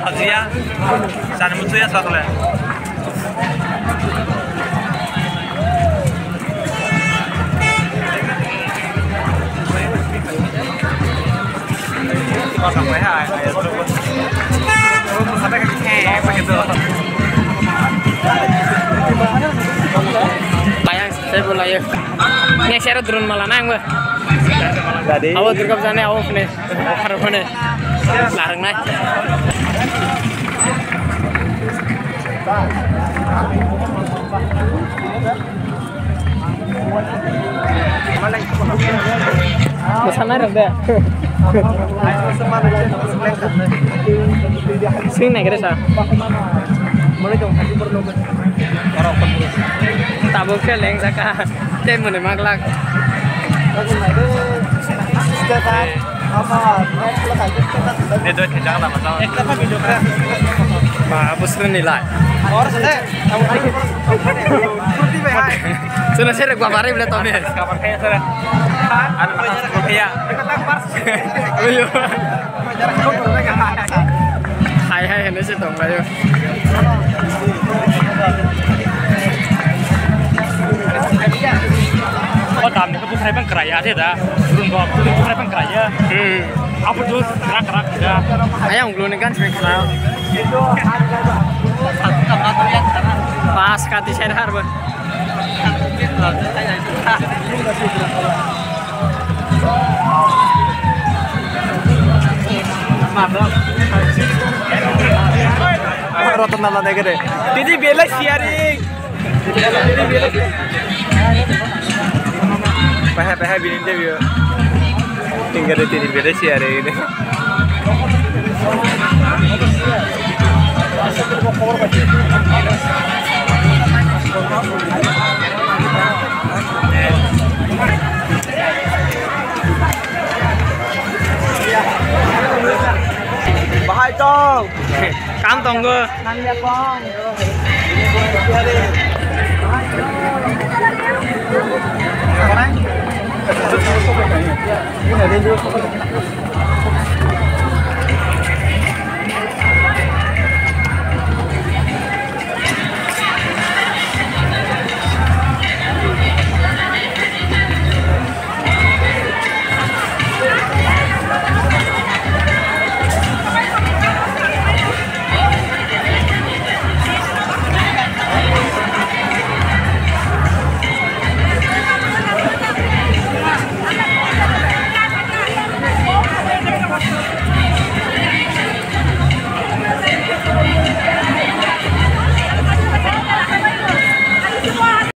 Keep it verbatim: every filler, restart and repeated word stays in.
Hajiya, sani musuya sakle. Bayang saya boleh ya. Next year drone malah nang. Jadi. Awak Durga Puja ne awak ne. Okhar okhone larwknai. Bwsanai rok de. Swing nai khe sa. Tabuk khe lengjak kha. Tei mwnwi maglak. Video khe jang lama jang. Ba, busruni lai. Suna sere gua bare bile tome. Kabar kaya sere. Anu kaya. Ayo. Hai hai hene se tong ayo. O dam ni ko bukrai bang krai ya de da. Burung bo bukrai bang krai ya. Hmm. Apa tu rak rak da. Ayang ulu ni kan sering kenal. Pas kati saya har ba. Ratan nala dege de. Didi belai siaring. Didi belai. Paha paha bini de bio. Tinggal di tini belai siaring ini. Bahai tong. Kam tongo.